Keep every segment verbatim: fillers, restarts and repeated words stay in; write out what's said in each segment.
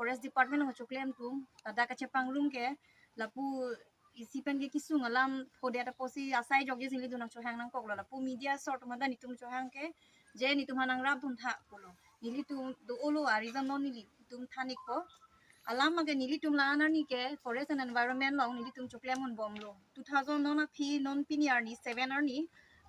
Forest Department nangchoklem atum, ladak kachepangrum ke, lapu isi pen ke kesung alam phodet apotsi asai jokje si nelitum nangchohang nangkoklo, lapu media sor atum ta nelitum chohang ke, je nelitum aphan nangrap dun tha pulo. Nelitum do-olo a reason non nelitum than-ikpo. Alam abangke nelitum la-an arni ke Forest and Environment along nelitum choklem unbomlo. Two thousand non aphi non pini arni seven arni,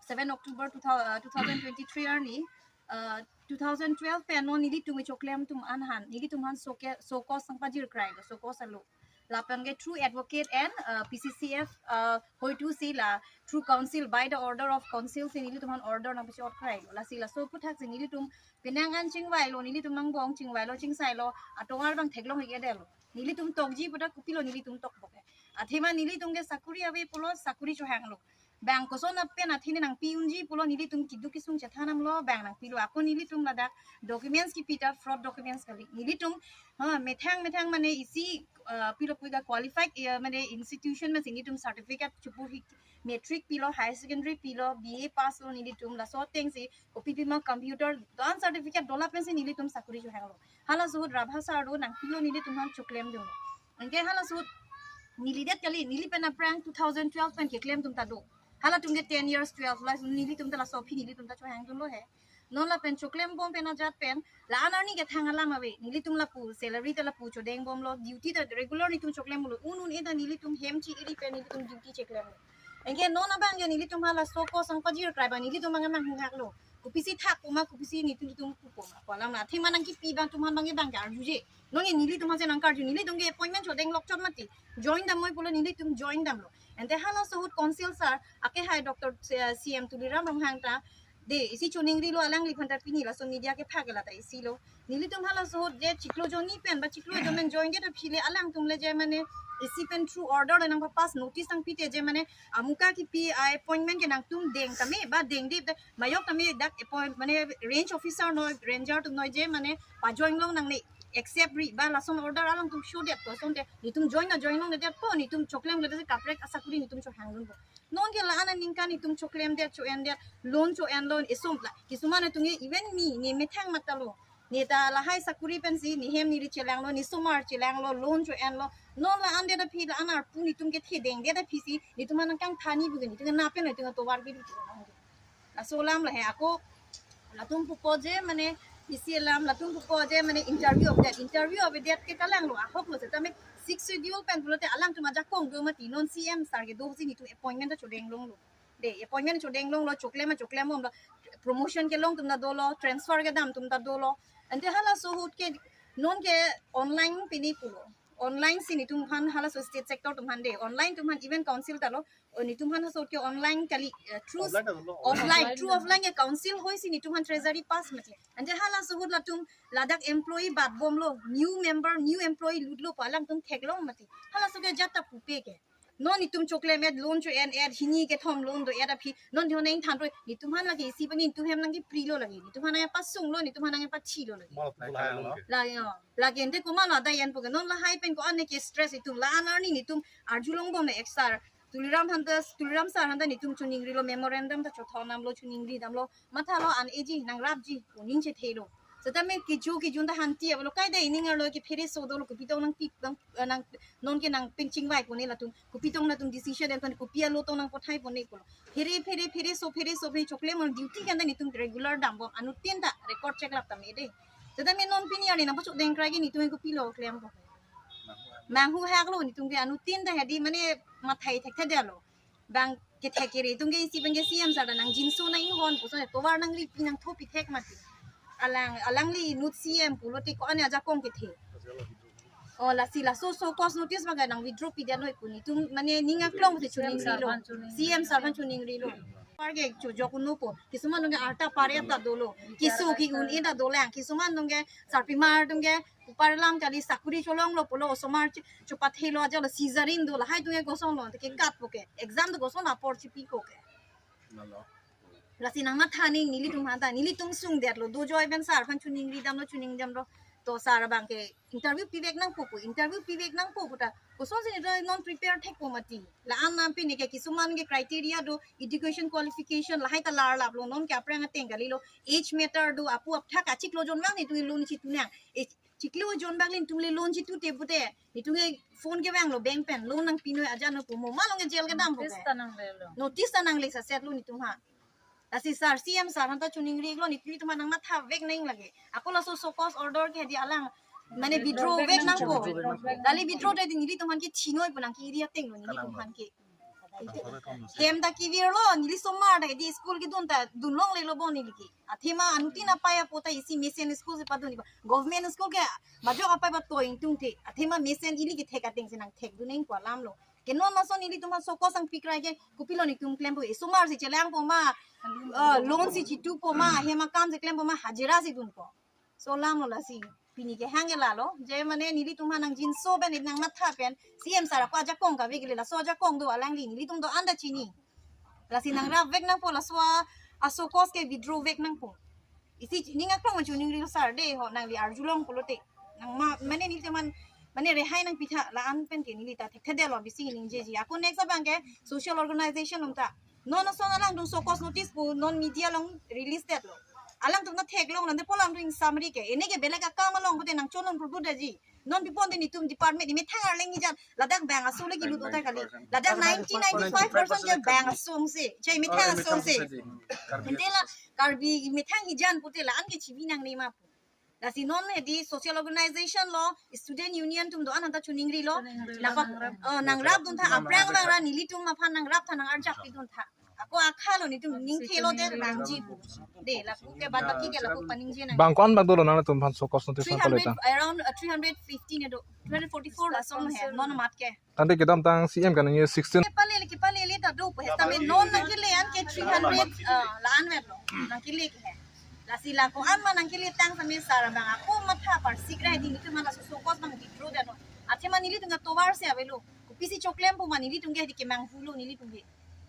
seven October two thousand, uh, two thousand twenty-three arni, uh, two thousand twelve pen non nelitum choklem atum an aphan, nelitum aphan show ca-, show cause nangpajir krailo, show cause alo. Lapen ke through advocate and, uh, P C C F, uh, hoitu si la through council, by the order of council si nelitum aphan order nangpachot krailo. Lasi laso aphuthak si nelitum penang an chingvailo, nelitum angbong chingvailo, chingsailo, atovar abang theklong-ik-edetlo. Nelitum tokji pu ta kopilo nelitum tokpo ke. Athema nelitum ke sakori ave pulo sakori chohanglo. Bang koson pen athe ne nangpi unji pulo nelitum keduk kesung chethan damlo, bang nangpilo. Ako nelitum ladak documents kipi ta fraud documents kali. Nelitum, ha, methang methang mane isi, uh, pilo puika qualified, uh, mane institution masi nelitum certificate chepur-ik, matric pilo, higher secondary pilo, B A pass lo nelitum, laso ateng si kopi pima computer do-an certificate do lapen si nelitum sakori chohanglo. Halaso ahut Rabha sir do nangpilo nelitum aphan choklem dunlo. Anke halaso ahut neli det kali, neli pen aphrang two thousand twelve pen keklem atum ta do. Halatum ke ten years, twelve years, nelitum ta laso aphi nelitum ta chohang dunlo he. Non lapen choklem bom pen ajat pen, la-an arni kethang alam ave, nelitum lapu salary ta lapu chodeng bomlo, duty ta regular nelitum choklem lo, un un-e ta nelitum hem chi-iri pen nelitum duty cheklemlo. Anke non abangke nelitum halaso cause nangpajir krai abang nelitum abangke manghuhaklo. Kopisi thak puma, kopisi nelitum pu puma. Ko alam na, athema nangkipi abang atum aphan abangke bang ke arjuje. Non ke nelitum aphan si nangkarju, nelitum ke appointment chodeng lokchot mati. Join dam noi pulo nelitum join damlo. Ante halaso ahut council sir, ake hai Doctor C-, C M Tuliram Ronghang ta, de, isi choningrilo alangliphan ta pini laso media kephak ke lata isi lo. Nelitum halaso ahut je chiklo jonni pen ba chiklo jon pen join det aphi le alangtum le je mane isi pen through order le nangpapass notice nangpi te je mane amuka kipi a-appointment ke nangtum deng tame ba dengde, majok tame dak appoint mane range officer noi, ranger atum noi je mane pajoin long nangne, except ri ba lason order alangtum show det ko asonte nelitum join na join longledetpo, nelitum choklem klemde kaprek asakori nelitum chohang dunpo. Non ke la-an aningkan nelitum choklemdet, cho-endet, loan cho-enlo, esom la. Kisuman atum ke even me, ne methang matalo. Ne ta lahai sakori pensi, ne hem neli chelanglo, ne somar chelanglo, loan cho-enlo. Non la-an det aphi, la-an arpu nelitum kethe dengdet aphi si, nelitum aphan nangkangthani pu ke, nelitum ke na pen nelitum tovar ke nelitum. Laso alam la he ako, latum pupo je mane, isi alam, latum pupo je mane interview avedet, interview avedet ke kalanglo, ahoklo setame sixth schedule pen pulote alangtum ajakong do mati, non C M sir kedo si nelitum appointment ta chodeng longlo. De, appointment chodeng longlo, choklem ma choklem bomlo, promotion kelong atum ta dolo, transfer kedam atum ta dolo. Ante halaso ahut ke, non ke online pini pulo. Online si nelitum aphan halaso state sector atum aphan de, online atum aphan even council ta lo, o nelitum aphan halaso ahut ke online kali, eh, through offline ta lo, offline, offline through ta lo. Offline ke council hoi si nelitum aphan treasury pass mati. Ante halaso ahut latum ladak employee bat bomlo, new member, new employee lutlo pu alangtum theklong mati. Halaso ke ajat ta pupe ke. Non nelitum choklem-et, loan cho-en-et, hini kethom loan do-et aphi, non diho neng than roi, nelitum aphan lake isi pen nelitum hem nangkeprilo lake, nelitum aphan nangpasunglo, nelitum aphan nangpachilo lake. Mal pulai lo. La yo, lake ante komatlo adai an pu ke, non lahai pen ko-an ne ke stress itum, la-an arni nelitum arjulong bom ne ek sir. Tuliram aphan ta, Tuliram sir aphan ta nelitum choningrilo, memorandum ta chothon damlo, choningri damlo, mathalo an eji, nangrapji, pu ning chethelo. Setame keju kejun ta hanti avelo, kai dei ning arlo ke phereso dolo, kopi tong nangpi, nang, nang, non ke nangpinchingvai pone latum, kopi tong latum decision den pon, kopi alo tong nangpathai pone pulo. Phere, phere, phereso, phereso, phere choklem on duty kan ta nelitum regular dambom, anuttin ta record check lap tame dei. Setame non pini arni nangpachodeng krai ke nelitum kopilo klempo. Manghuhaklo nelitum ke anuttin ta hedi mane mathai thekthedetlo. Bang kethek kere atum ke isi pen ke C M sir ta nangjinso nang-inghon puson tovar nangripi nangthopi thek mati. Alang, alangli inut C M pulote ko-an ajakong kethe. O lasi laso show cause notice abang nang withdraw pidet noi pu nelitum mane ning aklong si choningrilo. C M sir aphan choningrilo. Par ke chojok unpo. Kisuman atum ke arta pare ta dolo. Keso ke-un-e ta dolang. Kisuman atum ke sarpimar atum ke upar lam kali sakori cholonglo pulo osomar cho-, chopathelo ajalo sizarin do lahai atum ke kosonlo ke katpo ke. Exam do koson apor chipiko ke. Lalo. Lasi nangmathani nelitum aphan ta, nelitum sungdetlo, dojoi pen sir aphan choningri damlo, choningri damlo. To sir abang ke interview pivek nangpo pu, interview pivek nangpo pu ta. Kosonsi nelitum non prepare thekpo mati. La-an nam pini ke kisuman ke criteria do, education qualification, lahai ta larlaplo, non ke aphrang ateng kalilo, age matter do, apu apthak achiklo jon vang nelitum loan chitunang. Age, Chiklo jon bak le netum le loan chithu te pute, netum ke phone kevanglo bank pen, loan nangpinoi ajan no pu mo, malom ke jail kedam pu Notice ke. Ta nanglelo. Notice ta nangle saset lo netum ha. Lasi sir, C M sir aphan ta choningri lo, nelitum aphan nangmatha vek nang lagi. Ako laso show cause order ke di alang, mane withdraw vek nangpo. Withdraw vek nangpo. Dali withdraw te di nelitum aphan ke chinoi pu nangke-iri ateng lo nelitum aphan ke. Hem ta kevir lo, neli somar ta di school kedun ta dun longle lo bo neli ke. Athema anuttin apai apo ta isi mesen school si padun iba. Government school ke majok apai ba toing tung the. Athema mesen ili kethek ateng si nangthekdun nangpo alam lo. Ke non lason nelitum aphan show cause nangpikrai ke kopilo netum klempo, e somar si chelangpo ma, eh, loan si chithupo ma, hem akam si klempo ma, hajira si dunpo. So alam lo lasi. Pini kehang ke lalo, je mane nelitum aphan nangjinso pen, nangmatha pen, C M sir ako ajakong kave ke le, laso ajakong do alangli, nelitum do-an ta chini. Lasi nangrap vek nangpo, laso a, a show cause ke withdraw vek nangpo. Isi ning aklong choningri lo sir de ho, nangli arjulong pulote. Nangma, mane nelitum aphan, mane rehai nangpitha la-an pen ke neli ta thekthedetlo bisi ningjeji. Ako next abang ke social organization atum ta. Non ason alangtum show cause notice pu non media along release detlo. Alangtum ta theklong nang de polam ring summary ke. Ene ke belek akam along pute nangchonlon purbu daji. Non pi pon de netum department, imethang arleng ijan ladak bang aso le kilut otai kali. Ladak ninety ninety-five percent ke bang asong si. Chai imethang asong si. Ente la Karbi imethang ijan pute la-an ke chibi nangne ma pu. Lasi non hedi social organization lo, student union atum do-an ta choningri lo. Choningri lo, lapak, nangrap. Eh, nangrapdun tha, aphrang abang ra nelitum aphan nangrap tha, nang-arjap pidun tha. Ako akha lo netum ning thelo de bangji pu. De, lapu ke bad baki ke lapu paningje nang. Bang ko-an bak dolo nangtum aphan show cause notice nangpale ta? Three hundred, around, uh, three hundred fifteen edo, three hundred forty-four asong he, non mat ke. Tangte kedamtang C M kaningje sixteen. Kepalele, kepalele ta do pu he. Tame non nangkele an ke three hundred, uh, la-an vet lo. Nangkele ke he. Lasi la ko-an ma nangkele tang tame sir abang ako matha parsik ra hedi netum aphan laso show cause abang withdraw detnon. Athema nelitum atovar si avelo. Kopisi choklempo ma nelitum ke hedi kemanghu lo nelitum ke.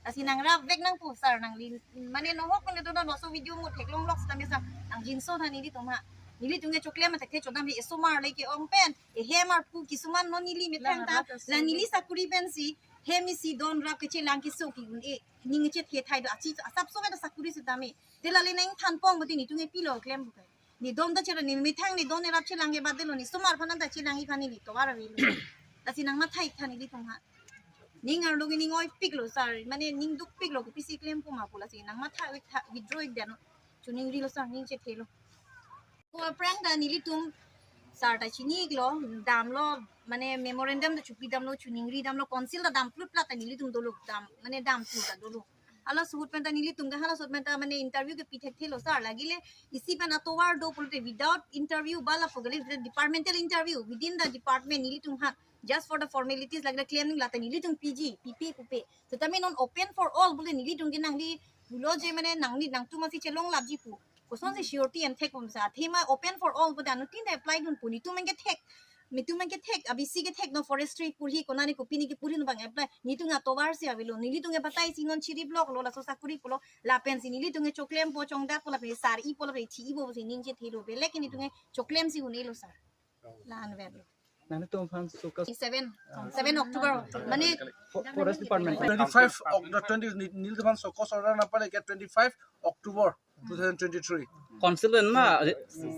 Lasi nangrap vek nangpo sir nangli. Mane nohok mane do laso video mo theklong lok sitame sir. Nangjinso tha nelitum ha. Nelitum ke choklem athak the chodam he, e somar le ke-ong pen. E hem arpu kisuman non neli methang ta. La neli sakuri pensi. Hem isi don rap kechelang keso ki-un-e. Ning chethe thai do achi asap so ta sakuri sitame. Te lale nangthanpon pute netum ke pilo klem bukai. Ne don ta chera ne methang ne don ne rap chelang ke bad de lo ne somar aphan ta chelangji aphan neli tovar avelo. Lasi nangmatha ik tha nelitum ha. Ning arlo ke ning oipik lo sir. Mane ning dukpik lo kopisi klempo ma pu lasi nangmatha ik tha withdraw ik detnon. Choningri lo sir ning chethelo. Ko aphrang ta nelitum sir ta chini ik lo, damlo, mane memorandum ta chopidamlo, choningri damlo, council ta dam plutplat ta nelitum dolo, dam, mane dam plut ta dolo. Hala suhut pen ta nelitum ke hala suhut pen ta mane interview kepi thekthelo sir, lagile isi pen atovar do pulote without interview ba lapu ke le departmental interview within the department nelitum ha just for the formalities lagile claiming lata nelitum P G, P P pupe. Sitame non open for all pulote nelitum ke nangli pulo je mane nangli nangtum asi chelong lapji pu. Kosonsi surety an thek pum sa. Athema open for all pulote anuttin ta apply dunpo. Netum an kethek, netum an kethek, a B C kethek no forestry purhi konane kopine kepurhi no bang apply. Netum atovar si avelo. Nelitum ke batai si non chiri block lo laso sakuri pulo. Lapen si nelitum ke choklempo chongdakpo lapen sar-ipo lapen thi-ipo si ning chethelo. Belek ke netum ke choklem si un-e lo sir. La-an vet lo. Nangtum aphan show cause seven, seven October. Mane fo-, forest department. Twenty-five Oc-, twenty, nel-, nelitum aphan show cause order nangpale ke twenty-five October two thousand twenty-three. Council pen ma, eh,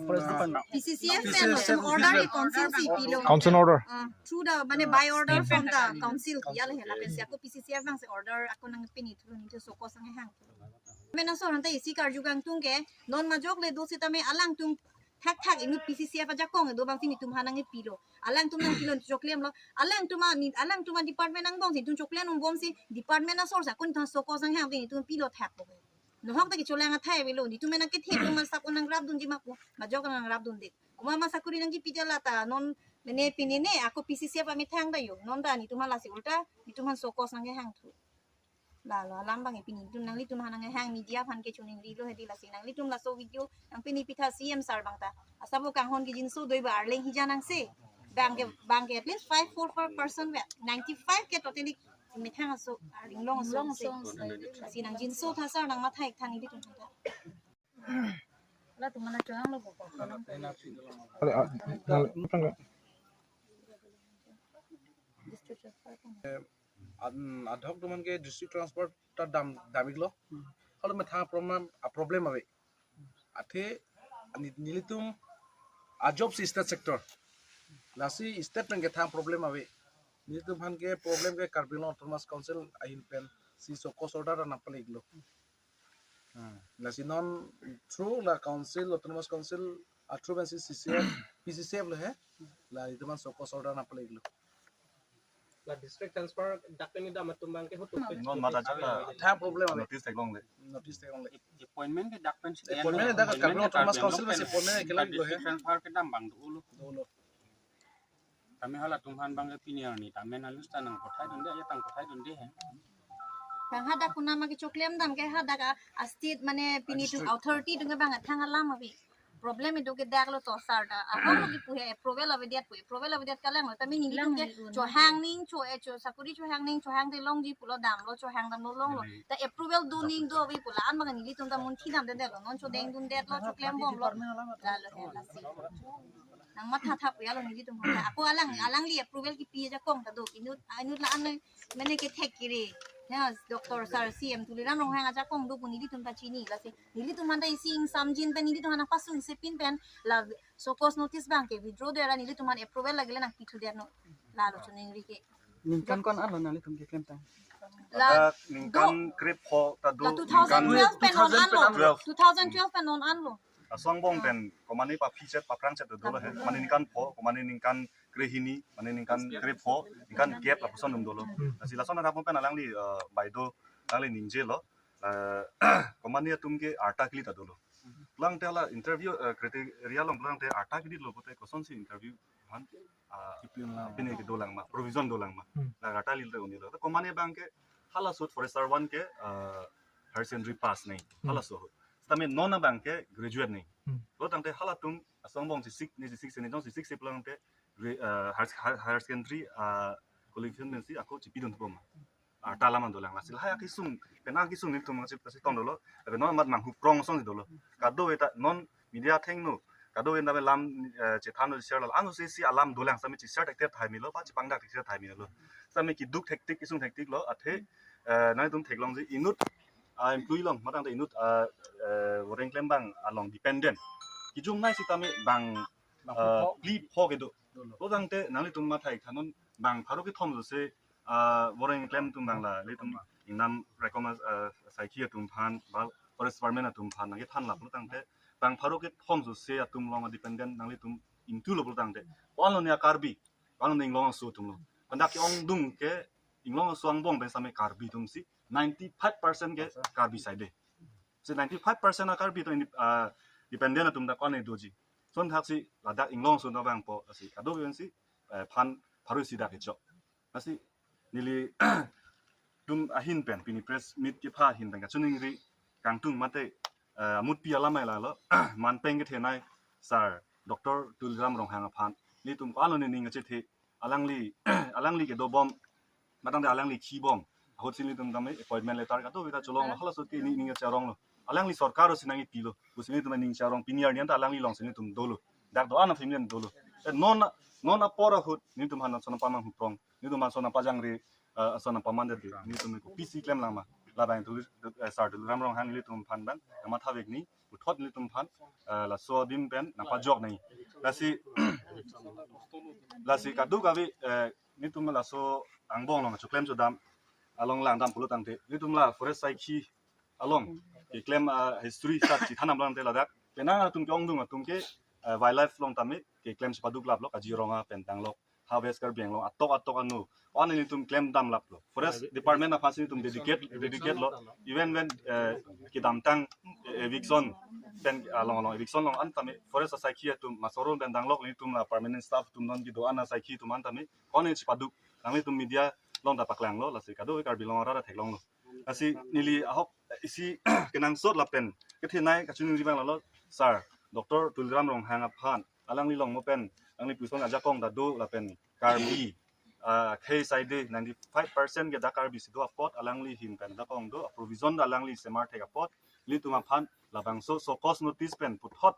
forest department. P C C F pen P C C F order he council si pilo. Council order. Ah, through the, mane by order from the council kiya le he lapen si ako P C C F abang si order ako nangpini through nelitum show cause nanghang. Mena so hanta isi karju kangtung ke non majok le do sitame alangtum thakthak inut P C C F ajakong do abang si netum aphan nangpilo. Alangtum nangpilo choklemlo. Alangtum a ni, alangtum a department angbong si netum choklem angbong si department asor sa kon thang show cause nanghang netum pilo thak lo. Nohok ta kecholang athai avelo. Netum nangkethe lo ma sap nangrapdunji ma pu. Majok nangrapdunde. Komat ma sakuri nangkipi ta lata non mane pini ne ako P C C F amethang ta yo. Non ta netum aphan lasi ulta netum aphan show cause nanghang thu. Lalo alam abang pini netum nanglitum aphan nanghang media aphan ke choningri lo hedi lasi nanglitum laso video nangpini pitha C M sir abang ta. Asap kanghon kejinso do iba arleng hija nang se. Bang ke, bang ke at least five four four percent ve. Ninety-five ke totally methang aso, arleng long aso se. Lasi nangjinso tha sir nangmatha ik tha nelitum aphan ta. Latum mana chohang lo ko. Ale, ah, ale, ad-, adhoc atum an ke district transport ta dam, dam ik lo. Halo methang problem, a problem ave. Athe, ni-, nelitum a-job si state sector. Lasi state pen kethang problem ave. Nelitum aphan ke problem ke Karbi Anglong Autonomous Council ahin pen si show cause order nangpale-iklo. Hmm. Lasi non through la council, Autonomous Council a-through pen si C C F, P C C F lo he. La itum aphan show cause order nangpale-iklo. La district transfer dak pen idam atum abang ke hutuk ke. Non mata jaka. Thang problem ave. Notice theklongle. Notice theklongle. Appointment ke dak pen si. Appointment dak Karbi Anglong Autonomous Council pen si appointment ke la-iklo he. District transfer kedam abang dolo. Dolo. Tame halatum aphan abang ke pini arni tame nalus ta nangpathai dunde, ya tangpathai dunde he. Bang hadak kuna ma kechoklem dam ke hadak a, a-state mane pini atum district authority atum ke bang thang alam ave. Problem itum ke dak lo to sir ta. Ahok lo kipu he approval avedet pu. Approval avedet kalanglo. Tame nelitum ke chohang ning cho e cho sakuri chohang ning chohang de longji pulo damlo chohang damlo longlo. Ta approval do ning do ave pu la-an abang nelitum ta munthi damdedetlo. Non chodeng dundetlo choklembomlo. Lalo he lasi. Nangmatha thap ya lo nelitum aphan. Ako alang alangli approval kipi ajakong ta do. Inut inut la-an mane kethek kere. Ya, Doctor Sir C M Tuliram Ronghang ajakong do pu nelitum ta chini lasi. Nelitum aphan ta isi ingsamjin pen nelitum aphan nangpasungse pin pen la show cause notice abang ke withdraw do ra nelitum aphan approval lagile nangpithu der no. Lalo choningri ke. Ningkan ko-an lo nanglitum keklemtang? La dak ningkan do krepho ta do la ningkan two thousand twelve pen non anlo. Two thousand twelve. Two thousand twelve pen non anlo. Asong angbong pen komane paphi chet paprang chet dolo he. Mane ningkan pho, komane ningkan krehini, mane ningkan krepho, ningkan kep lapuson atum dolo. Hmm. Lasi lason atum pen alangli, eh, baido alangli ningjelo. Eh, komane atum ke arta kili ta dolo. Pulang te hala interview, eh, criteria along pulang te arta kili lo pote kosonsi interview aphan, ah, pine kedolang ma, provision dolang ma. Hmm. La arta kili te un-elo. Komane abang ke halaso ahut forester one ke, ah, higher secondary pass nangji. Hmm. Halaso ahut. Tame non abang ke graduate nangji. Hmm. Lo tangte halatum asong angbong si six, ne si six, ne jong si six si pulang te gra-, ah, higher, higher, higher secondary, ah, qualification pensi ako chipidun thupo ma. Arta alam dolang lasi lahai akesung, penang kesung nelitum kachip kasi tong dolo. Tapi non amat manghuprong asonsi dolo. Kadokave ta non media athengno, kadokave ta lam, eh, chethan lo, share lo. Ansi si alam dolang sami chi-share thekthek tahai melo, pa chipangdak thekthek tahai melo. Sami keduk thektik, kesung thektik lo, athe, eh, nanglitum theklongji inut, ah, employee along, matang ta inut, ah, eh, voreng klem abang along dependent. Kejung nai sitame bang, ah, phli pho kedo. Lo tangte nanglitum matha-ik tha non bang pharo kethom jose, ah, voreng klem atum abang la, ilitum ingnam rekom, ah, asaikhi atum aphan, ba forest department atum aphan nangkethan lap lo tangte, bang pharo kethom jose atum along dependent nanglitum ingthu lo pulo tangte. Ko-an lo ne a-Karbi, ko-an lo ne Inglong aso atum lo. Pen dak ke-ongdung ke Inglong aso angbong pen sami Karbi atum si ninety-five percent ke Karbi side. Si ninety-five percent a-Karbi atum ini, ah, dependent atum dak ko-an ne doji. Lason thaksi ladak Inglong aso abang po, lasi kadokave si, eh, phan pharo isi dak kechok. Lasi nelitum ahin pen, pini press meet kepha ahin pen kachiningri kangtung mate, eh, amutpi alam ai lalo, manpeng kethenei Sir Doctor Tuliram Ronghang aphan. Nelitum ko-an lo ne ning kachethe, alangli, alangli kedobom, matang ta alangli khibom. Ahut si nelitum tame appointment letter kadokave ta cholonglo, halaso ke ne ning kacharonglo. Alangli sorkar si nangkepilo, pusi nelitum ning charong, pini arni anta alangli along si nelitum dolo. Dak do-an a-family an dolo. Eh, non, non apor ahut nelitum aphan lason pamanghuprong. Nelitum lason pajangre, eh, lason pamandet de. Nelitum kopisi klemlang ma. Labang tu, eh, Sir Tuliram Ronghang nelitum aphan abang nangmatha-ik ni, puthot nelitum aphan, eh, laso adim pen nangpajok nangji. Lasi, lasi kadokave, eh, nelitum laso angbong along choklem chodam along langdam pulo tangte, nelitum la forest asaikhi along keklem, ah, history sat chithan dam pulo tangte ladak penang atum ke-ongdung atum ke, ah, wildlife along tame keklem si paduk lap lo, Kaziranga pen Danglok, ha West Karbi Anglong atok atok ano, ko-an nelitum klem dam lap lo. Forest department aphan si nelitum dedicate, dedicate lo. Even when, eh, kedamtang, eh, eviction pen, ah, along along eviction along an tame forest asaikhi atum, Masorol pen Danglok nelitum la permanent staff atum non kedo-an asaikhi atum an tame ko-an ne chipaduk, nanglitum media along ta paklanglo, lasi kadokave Karbi Anglong arat ta theklonglo. Lasi neli ahok isi kenangsot lapen kethenei kachiningri abang lalo, Sir Doctor Tuliram Ronghang aphan, alangli longmo pen, alangli puson ajakong ta do lapen Karbi, ah, khei side ninety-five percent ke dak Karbi si do apot, alangli ahin pen ajakong do, provision ta alangli semar thek apot, nelitum aphan labangso show cause notice pen puthot,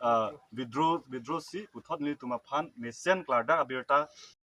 ah, withdraw, withdraw si puthot nelitum aphan mesen klardak abirta